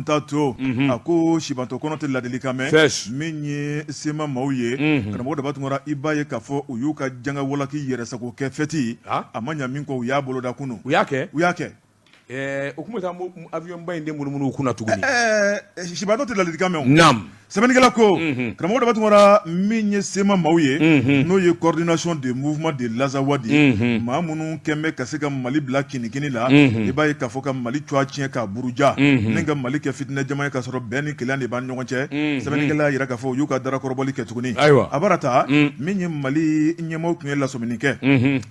Ta to a ko sibantɔ kɔnɔ tɛ ladilikan mɛn. Min ye CMA maaw ye, karamɔgɔ Daba Tunkara, i b'a ye k'a fɔ u y'u ka janga walaki yɛrɛsago kɛ fɛti. A ma ɲa min kɔ, u y'a boloda kunun. U y'a kɛ U y'a kɛ. O tun bɛ taa avion ba in de munumunu u kunna tuguni. Sibantɔ tɛ ladilikan mɛn. Sɛbɛnnikɛla ko, karamɔgɔ Daba Tunkara, min ye CMA maaw ye, n'o ye Coordination des mouvements de l'Azawad ye, maa minnu kɛn bɛ ka se ka Mali bila kinikini la, i b'a ye k'a fɔ ka Mali tɔgɔ tiɲɛ k'a buruja ni ka Mali kɛ fitinɛ jama ye, k'a sɔrɔ bɛn ni kelenya de b'an ni ɲɔgɔn cɛ. Sɛbɛnnikɛla y'a jira k'a fɔ u y'u ka darakɔrɔbɔli kɛ tuguni. Ayiwa, a bara ta min ye Mali ɲɛmaaw tun ye lasɔmini kɛ,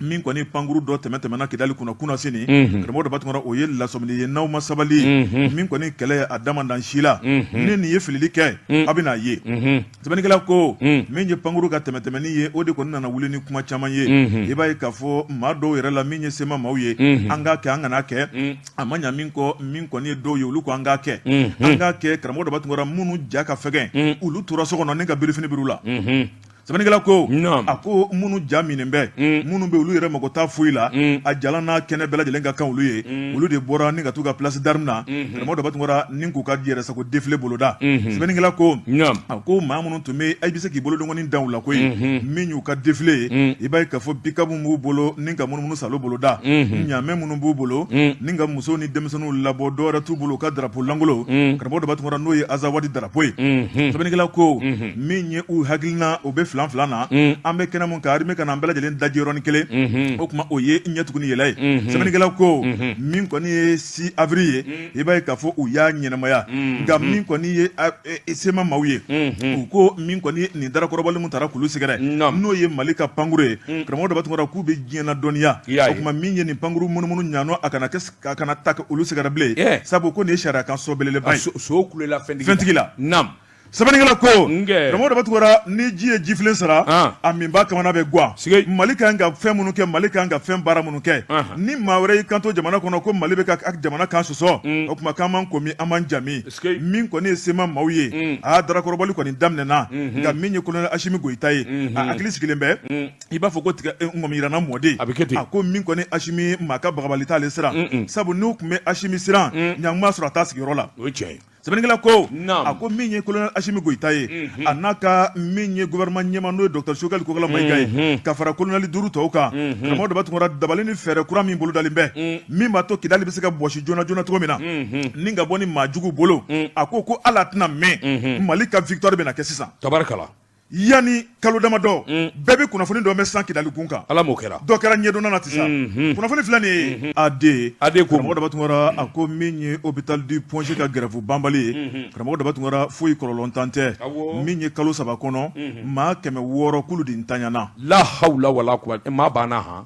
min kɔni pankuru dɔ tɛmɛ tɛmɛna Kidali kunna kunasini, karamɔgɔ Daba Tunkara, o ye lasɔmini ye n'aw ma sabali, min kɔni kɛlɛ a dama dan si la, ni nin ye filili kɛ, a bɛna a ye. Sɛbɛnnikɛla ko min ye pankuru ka tɛmɛtɛmɛni ye, o de kɔni nana wuli ni kuma caman ye. I b'a ye k'a fɔ maa dɔw yɛrɛ la, min ye CMA maaw ye, an k'a kɛ, an kana kɛ. A ma ɲa min kɔ, min kɔni ye dɔw ye, olu ko an k'a kɛ, an k'a kɛ. Karamɔgɔ Daba Tunkara, minnu ja ka fɛgɛn, olu tora so kɔnɔ ni ka birifini biri u la. Sɛbɛnnikɛla ko, a ko minnu ja minen bɛ, minnu bɛ olu yɛrɛ mago t'a foyi la, a jalan n'a kɛnɛ bɛɛ lajɛlen ka kan olu ye, olu de bɔra ni ka t'u ka place d'armes na, karamɔgɔ Daba Tunkara, ni k'u ka yɛrɛsago défilé boloda. Sɛbɛnnikɛla ko, a ko maa minnu tun bɛ, i bɛ se k'i bolodenkɔni da u la koyi, min y'u ka défilé ye, i b'a ye k'a fɔ pick-up b'u bolo ni ka munumunu salo boloda, ɲaamɛ minnu b'u bolo ni ka musow ni denmisɛnninw labɔ, dɔwɛrɛ t'u bolo, u ka drapeau lankolon, karamɔgɔ Daba Tunkara, n'o ye Azawadi drapeau ye. Sɛbɛnnikɛla ko min ye u hakilina, o bɛ filan filan na. An bɛ kɛnɛ mun kan, armée ka na an bɛɛ lajɛlen daji yɔrɔnin kelen, o tuma o ye ɲɛ tugun ni yɛlɛ ye. Sɛbɛnnikɛla ko min kɔni ye 6 avril ye, i b'a ye k'a fɔ u y'a ɲɛnamaya. Nka min kɔni ye CMA maaw ye, u ko min kɔni nin darakɔrɔbɔli min taara k'olu sɛgɛrɛ, n'o ye Mali ka pankuru ye, karamɔgɔ Daba Tunkara, k'u bɛ diɲɛ ladɔnniya, o tuma min ye nin pankuru munumunu ɲanɔ, a kana kɛ, a kana ta olu sɛgɛrɛ bilen, sabu ko nin ye sariya kan sɔ belebeleba ye. So kulela fɛntigi la. Sɛbɛnnikɛla ko, karamɔgɔ Daba Tunkara, ni ji ye jifilen sara, a minba kamana bɛ gwan. Mali ka kan ka fɛn minnu kɛ, Mali ka kan ka fɛn baara minnu kɛ, ni maa wɛrɛ y'i kanto jamana kɔnɔ ko Mali bɛ ka jamana kan sɔsɔ, o tuma k'an b'an ko min, an b'an ja min. Min kɔni ye CMA maaw ye, a darakɔrɔbɔli kɔni daminɛna. Nka min ye colonel Asimi Goyita ye, a hakili sigilen bɛ, i b'a fɔ ko tigɛ ŋɔmi mɔden. A bɛ kɛ ten. A ko min kɔni Asimi, maa ka bagabali t'ale siran, sabu n'u tun bɛ Asimi siran, ɲankuma sɔrɔ a t'a sigiyɔrɔ la. O ye tiɲɛ ye. Sɛbɛnnikɛla ko, a ko min ye colonel Asimi Goyita ye, a n'a ka min ye gouvernement ɲɛmaa, n'o ye docteur Choguel Kokala Mayiga ye, ka fara colonel duuru tɔw kan, karamɔgɔ Daba Tunkara, dabali ni fɛɛrɛ kura min bolodalen bɛ, min b'a to Kidali bɛ se ka bɔsi joona joona cogo min na ni ka bɔ ni maa jugu bolo, a ko ko ala tɛna mɛn, Mali ka victoire bɛna kɛ sisan. Tabarikala. Yanni kalo damadɔ, bɛɛ bɛ kunnafoni dɔ mɛn sisan Kidali kun kan. Ala m'o kɛra. Dɔ kɛra ɲɛdɔnna na sisan. Kunnafoni filɛ nin ye AD AD ko, karamɔgɔ Daba Tunkara, a ko min ye hôpital du Point G ka grève banbali ye, karamɔgɔ Daba Tunkara, foyi kɔlɔlɔntan tɛ. Min ye kalo 3 kɔnɔ, maa 600 k'olu de ntanyana. La hawla wala quwwata, maa banna han.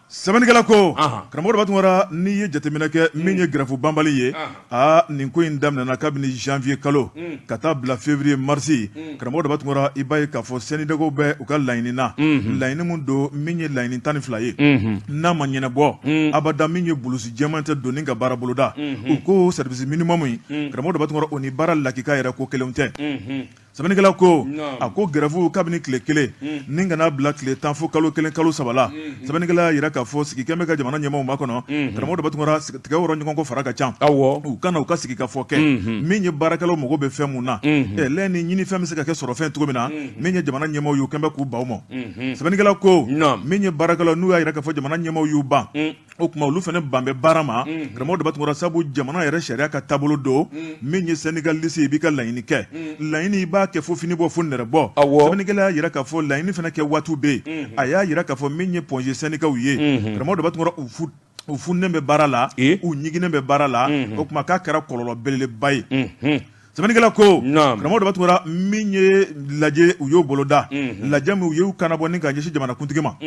Sɛbɛnnikɛla ko, karamɔgɔ Daba Tunkara, n'i ye jateminɛ kɛ, min ye grève banbali ye, aa nin ko in daminɛna kabini janvier kalo ka taa bila février mars. Karamɔgɔ Daba Tunkara, i b'a ye k'a fɔ syndicats bɛ u ka laɲini na, laɲini min don, min ye laɲini 12 ye, n'a ma ɲɛnabɔ abada, min ye bulusi jɛman tɛ donni ka baara boloda. U ko service minimum in, karamɔgɔ Daba Tunkara, o ni baara lakika yɛrɛ ko kelenw tɛ. Sɛbɛnnikɛla ko, a ko grève kabini tile kelen ni ka n'a bila tile 10 fo kalo 1, kalo 3 la. Sɛbɛnnikɛla y'a jira k'a fɔ sigi kɛn bɛ ka jamana ɲɛmaaw makɔnɔ. Karamɔgɔ Daba Tunkara, tigɛ wɔrɔ ɲɔgɔn kɔ fara ka ca. U ka na u ka sigi ka fɔ kɛ min ye baarakɛlaw mago bɛ fɛn mun na, lɛ ni ɲinifɛn bɛ se ka kɛ sɔrɔfɛn cogo min na. Min ye jamana ɲɛmaaw ye, u kɛn bɛ k'u ban o ma. Sɛbɛnnikɛla ko min ye baarakɛlaw, n'u y'a jira k'a fɔ jamana ɲɛmaaw y'u ban, o tuma olu fana ban bɛ baara ma, karamɔgɔ Daba Tunkara, sabu jamana yɛrɛ sariya ka taabolo don. Min ye syndicaliste ye, i b'i ka laɲini kɛ, laɲini i b'a kɛ fo fini bɔ, fo nɛrɛ bɔ. Sɛbɛnnikɛla y'a jira k'a fɔ laɲini fana kɛ waatiw bɛ yen. A y'a jira k'a fɔ min ye Point G syndicats ye, karamɔgɔ Daba Tunkara, u fununen bɛ baara la, u ɲiginnen bɛ baara la. O tuma k'a kɛra kɔlɔlɔ belebeleba ye. Sɛbɛnnikɛla ko, karamɔgɔ Daba Tunkara, min ye lajɛ u y'o boloda, lajɛ min u y'u kannabɔ ni ka ɲɛsin jamanakuntigi ma,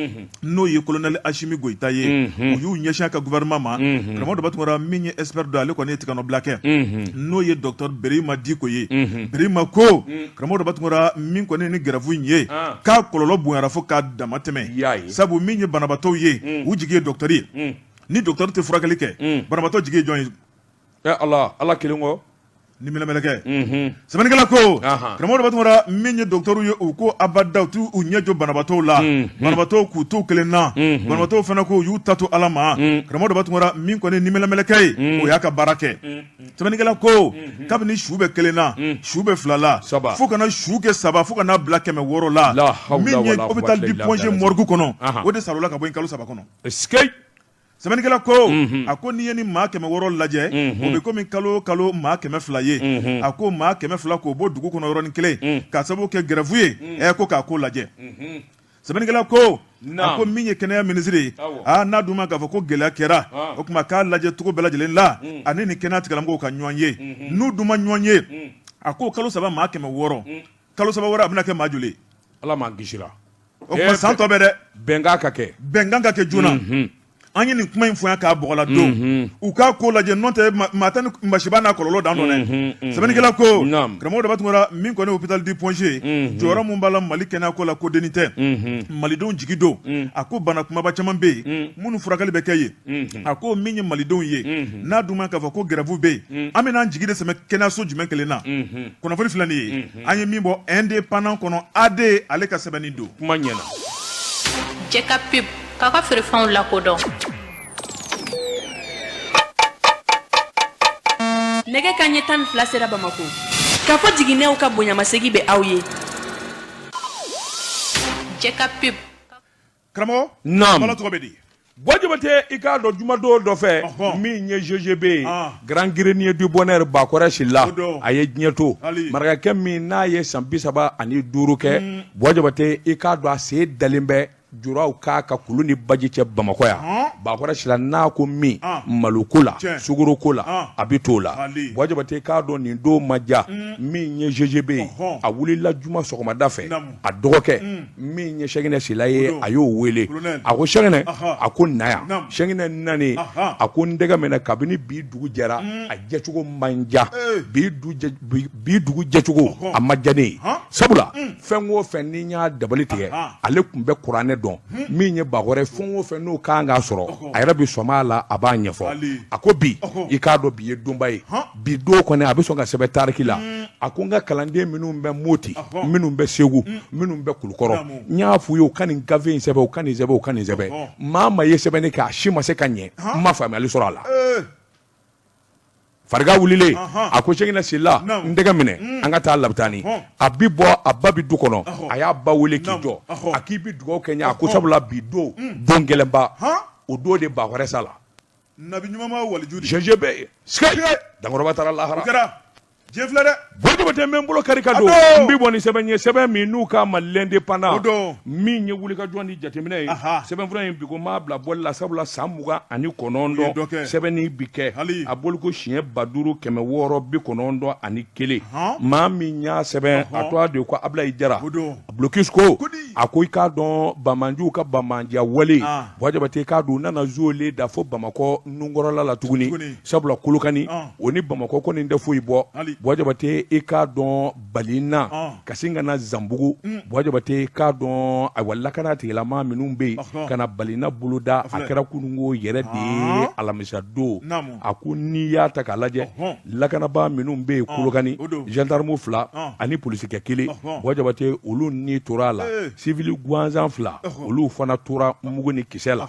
n'o ye colonel Asimi Goyita ye, u y'u ɲɛsin a ka gouvernement ma. Karamɔgɔ Daba Tunkara, min ye expert dɔ, ale kɔni ye tigɛnɔbila kɛ, n'o ye docteur Berema Diko ye. Berema ko, karamɔgɔ Daba Tunkara, min kɔni ni grève in ye, k'a kɔlɔlɔ bonyara fo k'a dama tɛmɛ, sabu min ye banabaatɔw ye, u jigi ye docteur ye. Ni docteur tɛ furakɛli kɛ, banabaatɔ jigi ye jɔn ye? Ala, Ala kelen kɔ. Ni mɛlɛkɛ sɛbɛnnikɛla ko karamɔgɔ Daba Tunkara min ye dɔgɔtɔrɔw ye u ko abada u t'u ɲɛ jɔ banabaatɔw la banabaatɔw k'u to kelen na banabaatɔw fana ko u y'u ta to Ala ma karamɔgɔ Daba Tunkara min kɔni ni mɛlɛkɛ ye o y'a ka baara kɛ sɛbɛnnikɛla ko kabini su bɛ kelen na su bɛ fila la fo ka na su kɛ saba fo ka n'a bila 600 la min ye hôpital du Point G morgue kɔnɔ o de sarala ka bɔ yen kalo 3 kɔnɔ. Sɛbɛnnikɛla ko a ko n'i ye ni maa 600 lajɛ o bɛ komi kalo o kalo maa 200 ye a ko maa 200 k'o bɔ dugu kɔnɔ yɔrɔnin kelen k'a sababu kɛ grève ye ɛ ko k'a ko lajɛ sɛbɛnnikɛla ko a ko min ye kɛnɛya minisiri ye aa n'a dun ma k'a fɔ ko gɛlɛya kɛra o tuma k'a lajɛ cogo bɛɛ lajɛlen la ani ni kɛnɛya tigilamɔgɔw ka ɲɔgɔn ye n'u dun ma ɲɔgɔn ye a ko kalo 3 maa 600 kalo 3 wɛrɛ a bɛna kɛ maa joli ye Ala m'an kisira o tuma san tɔ bɛɛ dɛ bɛnkan ka kɛ bɛnkan ka kɛ joona an ye nin kuma in fɔ yan k'a bɔgɔla don u k'a ko lajɛ n'o tɛ maa tɛ ni masiba n'a kɔlɔlɔ dan dɔn dɛ sɛbɛnnikɛla ko karamɔgɔ Daba Tunkara min kɔni hôpital du Point G jɔyɔrɔ min b'a la Mali kɛnɛya ko la ko dennin tɛ malidenw jigi don a ko bana kumaba caman bɛ yen minnu furakɛli bɛ kɛ yen a ko min ye malidenw ye n'a dun ma k'a fɔ ko grève bɛ yen an bɛna an jigi de sɛmɛ kɛnɛyaso jumɛn kelen na kunnafoni filɛ nin ye an ye min bɔ Indépendant kɔnɔ AD ale ka sɛbɛnni don kuma ɲɛna Jɛ ka pub k'a ka feerefɛnw lakodɔn. Nɛgɛ kanɲɛ 12 sera Bamakɔ. K'a fɔ jiginɛw ka bonyamasegin bɛ aw ye. Jɛ ka pub. Karamɔgɔ Naamu. Bala tɔgɔ bɛ di Buwa Jabate i k'a dɔn jumadon dɔ fɛ Ɔhɔn. min ye GGB ye Ah. Grand Grenier du Bonheur Bakɔrɛ Sila O don. a ye diɲɛ to Ali. marakakɛ min n'a ye san 35 kɛ Buwa Jabate i k'a dɔn a sen dalen bɛ juraw k'a ka kulu ni baji cɛ Bamakɔ yan Ɔn. Bakɔrɛ Sila n'a ko min Ah. maloko la Tiɲɛ. sukoroko la Ah. a bɛ t'o la Ali. Buwa Jabate i k'a dɔn nin don ma diya min ye GGB ye Ɔhɔn. a wulila juma sɔgɔmada fɛ Naamu. a dɔgɔkɛ min ye Sɛkinɛ Sila ye a y'o wele a ko Sɛkinɛ a ko na yan Sɛkinɛ nanen a ko n tɛgɛ minɛ kabini bi dugu jɛra a jɛcogo man diya bi dugu jɛcogo a ma diya ne ye sabula fɛn o fɛn ni n y'a dabali tigɛ ale tun bɛ kuranɛ dɔn min ye Bakɔrɛ fɛn o fɛn n'o kan k'a sɔrɔ a yɛrɛ bɛ sɔmi a la a b'a ɲɛfɔ a ko bi i k'a dɔn bi ye donba ye bi don kɔni a bɛ sɔn ka sɛbɛn tariki la a ko n ka kalanden minnu bɛ Moti minnu bɛ Segu minnu bɛ Kulukɔrɔ n y'a f'u ye u ka nin gafe in sɛbɛn u ka nin sɛbɛn u ka nin sɛbɛn maa maa ye sɛbɛnni kɛ a si ma se ka ɲɛ n ma faamuyali sɔrɔ a la farigan wulilen a ko Sɛkinɛ Sila n tɛgɛ minɛ an ka taa labitani a bi bɔ a ba bi du kɔnɔ a y'a ba wele k'i jɔ a k'i bi dugawu kɛ n ye a ko sabula bi don don gɛlɛnba o don de Bakɔrɛ sala Nabi ɲuman waliju GGB dankɔrɔba taara lahara o kɛra diɲɛ filɛ dɛ Buwa Jabate n bɛ n bolo kari ka don n bɛ bɔ ni sɛbɛn ye sɛbɛn min n'u k'a ma l'Indépendant min ye wulikajɔ ni jateminɛ ye sɛbɛnfura in bi ko m'a bila bɔli la sabula san 29 sɛbɛnni bi kɛ a boliko siɲɛ 5691 maa min y'a sɛbɛn a tɔgɔ de ko Abulayi Jara Blocus ko a ko i k'a dɔn banbaanciw ka banbaanciya wale Buwa Jabate i k'a dɔn u nana zolen da fo Bamakɔ nunkɔrɔla la tuguni sabula Kolokani o ni Bamakɔ kɔni tɛ foyi bɔ Buwa Jabate i k'a dɔn Balina ka sin ka na Zanbugu Buwa Jabate i k'a dɔn ayiwa lakana tigilama minnu bɛ yen ka na Balina boloda a kɛra kununko yɛrɛ de ye alamisa don a ko n'i y'a ta k'a lajɛ lakanabaa minnu bɛ yen Kolokani gendarme fila ani polisikɛ kelen Buwa Jabate olu ni tora a la sivili gansan fila olu fana tora mugu ni kisɛ la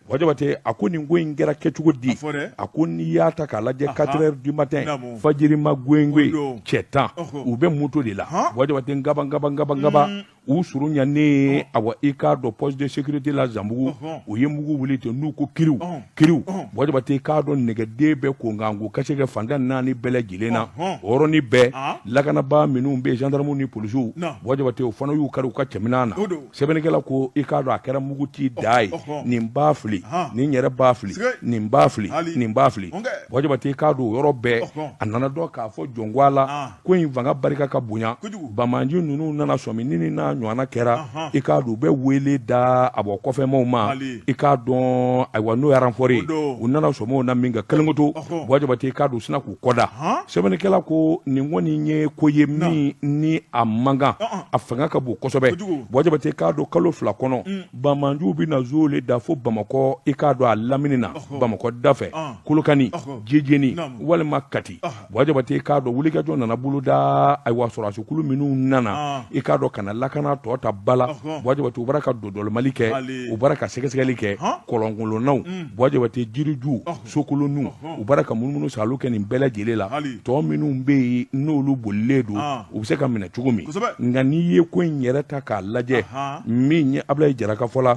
Buwa Jabate a ko nin ko in kɛra kɛcogo di a ko n'i y'a ta k'a lajɛ 4 heures du matin fajirima gwengoyi cɛ 10 u bɛ moto de la Buwa Jabate ngaba ngaba ngaba ngaba u surunyanen awa i k'a dɔn poste de sécurité la Zanbugu u ye mugu wuli ten n'u ko kiriw kiriw Buwa Jabate i k'a dɔn nɛgɛden bɛ konkanko kasi kɛ fan tan ni naani bɛɛ lajɛlen na o yɔrɔnin bɛɛ lakanabaa minnu bɛ yen gendarmew ni polisiw Buwa Jabate o fana y'u kari u ka cɛminɛn na sɛbɛnnikɛla ko i k'a dɔn a kɛra mugu ci da ye nin b'a fili nin yɛrɛ b'a fili nin b'a fili nin b'a fili Buwa Jabate i k'a dɔn o yɔrɔ bɛɛ a nana dɔn k'a fɔ jɔn ko a la ko in fanga barika ka bonya banbaanci ninnu nana sɔmi ni n'a n'a ɲɔgɔnna kɛra, i k'a dɔn u bɛ wele da a bɔ kɔfɛmaw ma, i k'a dɔn ayiwa n'o ye renfort ye, u nana sɔmɔw na min kɛ kelenkoto. Buwa Jabate, i k'a dɔn u sina k'u kɔda. Sɛbɛnnikɛla ko nin kɔni ye ko ye min ni a man kan, a fanga ka bon kosɛbɛ. Buwa Jabate, i k'a dɔn kalo 2 kɔnɔ, banbaanciw bɛ na zo le da fo Bamakɔ, i k'a dɔn a lamini na, Bamakɔ dafɛ, Kolokani, Jejeni walima Kati. Buwa Jabate, i k'a dɔn wulikajɔ nana boloda. Ayiwa, sɔrɔdasikulu minnu nana, i k'a dɔn ka na lakana tɔ ta ba la, Buwa Jabate, u bɔra ka dodɔlimali kɛ, u bɔra ka sɛgɛsɛgɛli kɛ kɔlɔnkolonnaw, Buwa Jabate, jiriju, sokolonninw, u bɔra ka munumunu saalo kɛ nin bɛɛ lajɛlen la. Tɔ minnu bɛ yen n'olu bolilen don, u bɛ se ka minɛ cogo min. Nka n'i ye ko in yɛrɛ ta k'a lajɛ, min ye Abulayi Jara ka fɔ la,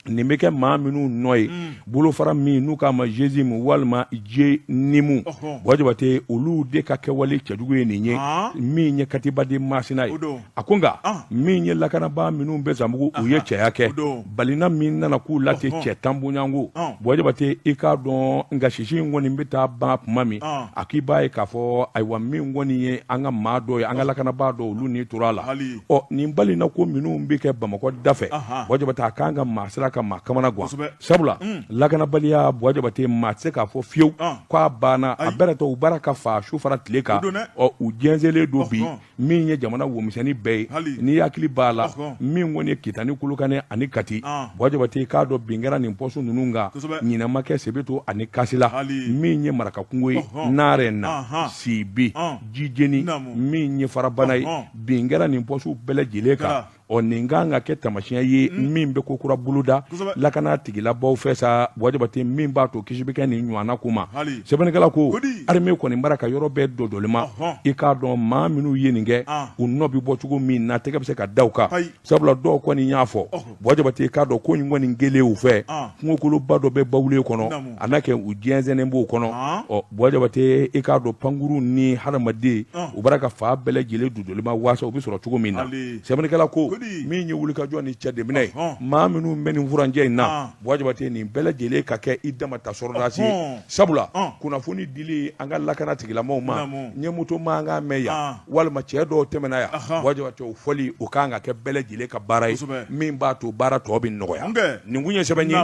nin bɛ kɛ maa minnu nɔ ye, bolofara min n'u k'a ma GSIM walima JNIM, Buwa Jabate, olu de ka kɛwale cɛjugu ye nin ye, min ye katiba de Masina ye. A ko nka min ye lakanabaa minnu bɛ Zanbugu, u ye cɛya kɛ. Balina min nana k'u la ten, cɛ 10 bonyanko, Buwa Jabate, i k'a dɔn nka sisi in kɔni bɛ taa ban tuma min, a k'i b'a ye k'a fɔ ayiwa min kɔni ye an ka maa dɔ ye, an ka lakanabaa dɔ, olu ni tora a la. Ɔ nin balina ko minnu bɛ kɛ Bamakɔ dafɛ, Buwa Jabate, a kan ka maa siran ka maa kamana gan, sabula lakanabaliya, Buwa Jabate, maa tɛ se k'a fɔ fiyewu k'a banna. A bɛrɛ tɛ u baara ka fa su fara tile kan. Ɔ u jɛnsɛnlen don bi, min ye jamana womisɛnnin bɛɛ ye. N'i hakili b'a la, min kɔni ye Kita ni Kolokani ani Kati, Buwa Jabate, i k'a dɔn bin kɛra nin pɔsu ninnu kan. Ɲinɛ ma kɛ Sebeto ani Kasila, min ye Marakakungo ye, Narena, Sibi, Jijeni, min ye Farabana ye, bin kɛra nin pɔsu bɛɛ lajɛlen kan. Ɔ nin kan ka kɛ taamasiyɛn ye min bɛ ko kura boloda lakana tigilabaw fɛ sa, Buwa Jabate, min b'a to kisi bɛ kɛ nin ɲɔgɔnna ko ma. Sɛbɛnnikɛla ko armée kɔni bara ka yɔrɔ bɛɛ dɔdɔlima, i k'a dɔn maa minnu ye nin kɛ, u nɔ bɛ bɔ cogo min na, tɛgɛ bɛ se ka da u kan, sabula dɔw kɔni y'a fɔ, Buwa Jabate, i k'a dɔn ko in kɔni kɛlen u fɛ, kungokoloba dɔ bɛ Bawule kɔnɔ, a n'a kɛ u jɛnsɛnnen b'o kɔnɔ. Ɔ Buwa Jabate, i k'a dɔn pankurun ni hadamaden, u bara ka fan bɛɛ lajɛlen dodolima waasa u bɛ sɔrɔ cogo min na. Sɛbɛnnikɛla ko min ye wulikajɔ ni cɛdenminɛ ye, maa minnu bɛ nin furancɛ in na, Buwa Jabate, nin bɛɛ lajɛlen ka kɛ i dama ta sɔrɔdasi ye, sabula kunnafoni dili an ka lakana tigilamaw ma, n ye moto mankan mɛn yan walima cɛ dɔw tɛmɛna yan, Buwa Jabate, o fɔli o kan ka kɛ bɛɛ lajɛlen ka baara ye, min b'a to baara tɔ bɛ nɔgɔya. Nin kun ye sɛbɛn ye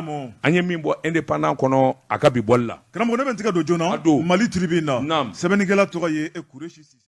an ye min bɔ Indépendant kɔnɔ a ka bi bɔli la. Karamɔgɔ, ne bɛ n tɛgɛ don joona Mali Tribune na. Sɛbɛnnikɛla tɔgɔ ye Kuresi.